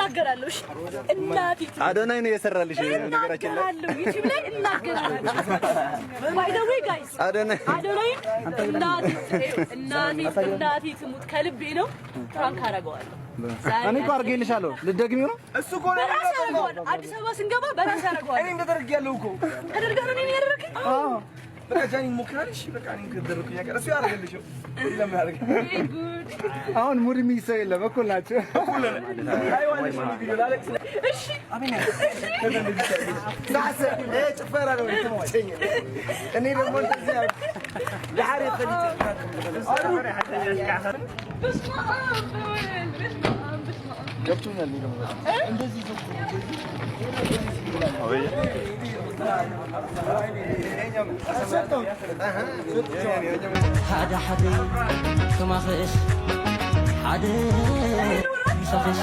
እናገራለሁ። እሺ እናቴ አዶናይ ነው የሰራልሽ ነገራችን ላይ። እናገራለሁ። YouTube ላይ እናገራለሁ። By the way, guys፣ አዶናይ። አዶናይ እናቴ እናቴ እናቴ ትሙት ከልቤ ነው። Prank አደርገዋለሁ። ዛሬ እኔ እኮ አድርጌልሻለሁ። ልትደግሚው ነው? እሱ እኮ ነው። በራሴ አደርገዋለሁ። አዲስ አበባ ስንገባ በራሴ አደርገዋለሁ። እኔ እንደተደርጌያለሁ እኮ። ተደርገህ ነው እኔን ያደረግከኝ? በቃ ጃኒ ሞክራለሽ። በቃ እኔ ከደረኩኝ ነገር እሱ ያደርግልሽ ለምን ያደርግ? ወይ ጉድ! አሁን mood የሚይዝ ሰው የለም። እኩል ናቸው። አይዋለሽ ቪዲዮ ላለቅስ። እሺ። ጭፈራ ነው የተመቸኝ። እኔ ደግሞ እንደዚህ ዳሕር በስመ አብ በወልድ በስመ አብ በስመ አብ። ገብቶኛል። እኔ ደግሞ በጣም እንደዚህ ሓደ ሓደ ከማኽእስ ሓደ ምሳኽስ።